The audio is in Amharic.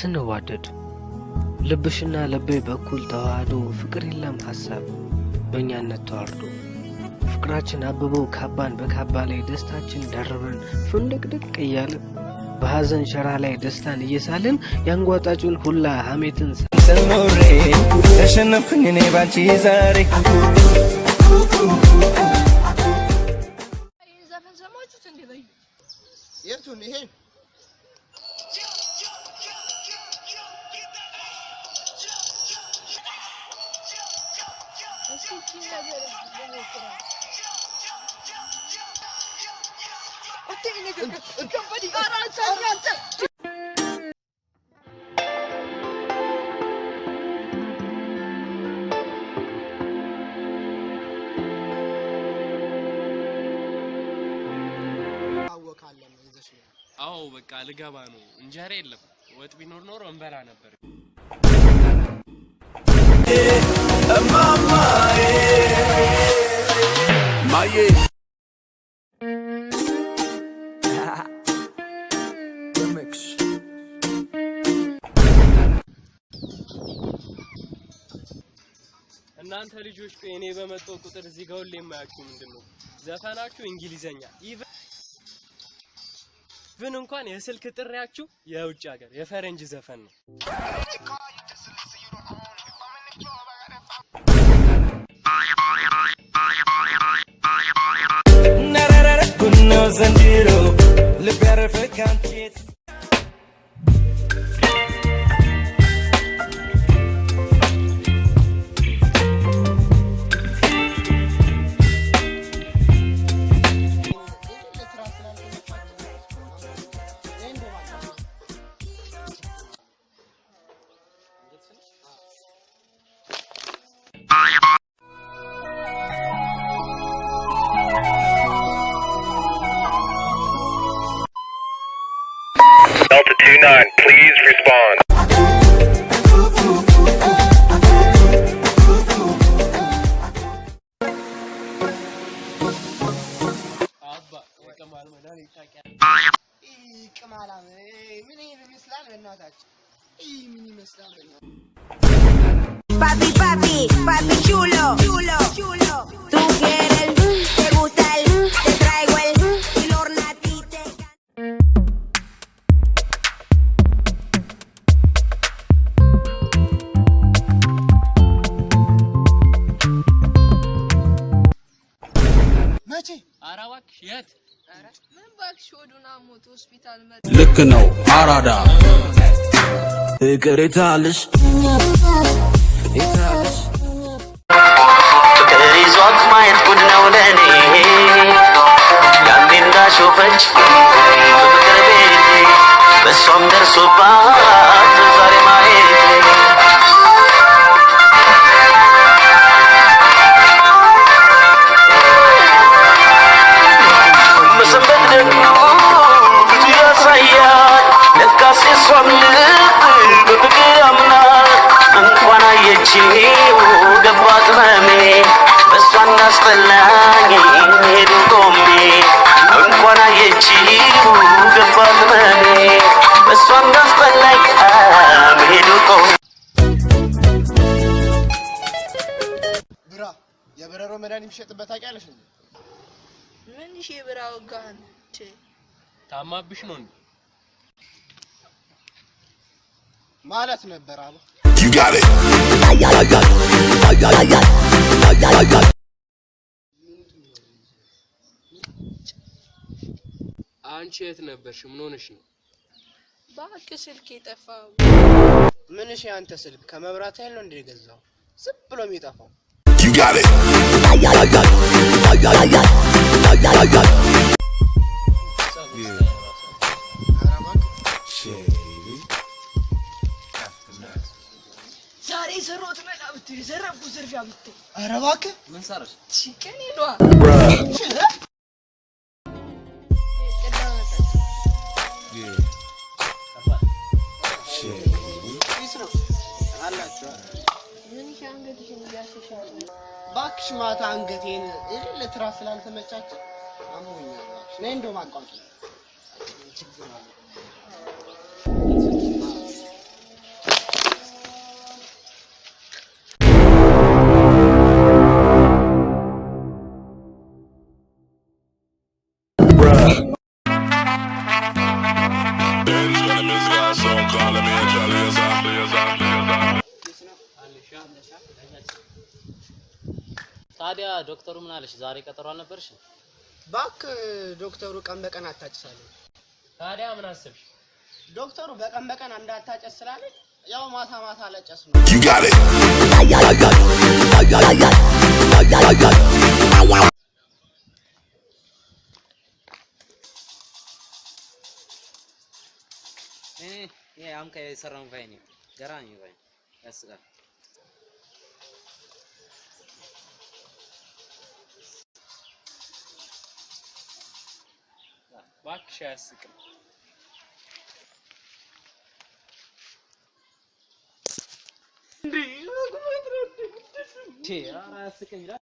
ስንዋደድ ልብሽና ልቤ በኩል ተዋህዶ ፍቅር የለም ሐሳብ በእኛነት ተዋርዶ ፍቅራችን አብቦ ካባን በካባ ላይ ደስታችን ደርበን ፍንድቅድቅ እያልን በሐዘን ሸራ ላይ ደስታን እየሳልን ያንጓጣጩን ሁላ ሐሜትን ሰኖሬ ተሸነፍኩኝ እኔ ባንቺ ዛሬ። ይህን ዘፈን ሰማችሁት እንዴ? በዩ። የቱን? ይሄ? እስኪ ይህቺን ነገር ልሞክራት። አንተ ይሄ ነገር ከባድ፣ ኧረ አንተ አንተ። አወካለን ይዘሽ ነው። አዎ በቃ ልገባ ነው። እንጀራ የለም። ወጥ ቢኖር ኖሮ እንበላ ነበር። ማዬ። Remix. እናንተ ልጆች ቆይ፣ እኔ በመጣሁ ቁጥር እዚህ ጋር ሁሌ የማያችሁ ምንድን ነው? ዘፈናችሁ እንግሊዘኛ፣ even እንኳን የስልክ ጥሪያችሁ የውጭ ሀገር የፈረንጅ ዘፈን ነው። ነረረረ ጉድ ነው ዘንድሮ ልብ ያረፈ ካንቺ። ለስራ ስላልተመቻቸ ይሄ እንደው ማለት ነው። Delta 29, please respond. አባ፣ የቅማል መድኃኒት ታውቂያለሽ? ይህ ቅማላም ምን ይሄን ይመስላል? በእናታችን ይህ ምን ይመስላል? በእናታችን። Papi, papi, papi chulo, chulo, chulo. Tú quieres el, te gusta el, te traigo el, y Lorna a ti te. መቼ? ኧረ እባክሽ የት? ኧረ ምን እባክሽ፣ ሆዱን አሞት ሆስፒታል መጣ። ልክ ነው አራዳ። ፍቅር የታለሽ የታለሽ? ፍቅር ይዟት ማየት ጉድ ነው ለእኔ። ያኔ እንዳሾፈች በፍቅር ቤቴ በእሷም ደርሶባት ዛሬ ማየቴ። መሰንበት ደግሞ ብዙ ያሳያል። ለካስ የሷም ልብ በፍቅር ያምናል። እንኳን አየችው ገባት ህመሜ። በእሷ እንዳስጠላኝ ሄዱ ቆሜ። እንኳን አየችው ገባት ህመሜ። በእሷ እንዳስጠላኝ መሄዱ ቆሜ። ብራ፣ የበረሮ መድኃኒት የሚሸጥበት ታውቂያለሽ እንዴ? ምን ሺ ብር አወጋህን? ቼ። ታማብሽ ነው እንዴ? ማለት ነበር አባ። You got it. አንቺ የት ነበርሽ? ምን ሆነሽ ነው? እባክህ ስልክ የጠፋው። ምን እሺ፣ አንተ ስልክ ከመብራት ኃይል ነው እንደ የገዛው? ዝም ብሎ የሚጠፋው። You got it. ኧረ እባክህ። ዛሬ የሰራሁት መላ ብትል፣ የዘረፍኩት ዝርፊያ ብትል። ኧረ እባክህ። ምን ሰራሽ? ቅኔ ነዋ። ቅዳ መጠጥ። ፒስ ነው አላችሁ። ምን ይሄ አንገትሽን እያሸሻለ? እባክሽ፣ ማታ አንገቴን የሌለ ትራስ ስላልተመቻቸ አሞኛል። እባክሽ ነይ እንደውም አቋቂ ችግር አለ። Enemies got some calling me a trailblazer. ታዲያ ዶክተሩ ምን አለሽ? ዛሬ ቀጠሮ አልነበርሽ? እባክህ ዶክተሩ ቀን በቀን አታጭሳለኝ። ታዲያ ምን አሰብሽ? ዶክተሩ በቀን በቀን እንዳታጨስ ስላለኝ ያው ማታ ማታ ለጨስ ነው። You got it. ይሄ አምካ የሰራውን vine ገራሚ vine ያስቃል። እባክሽ አያስቅም። ኧረ አያስቅም ይላል።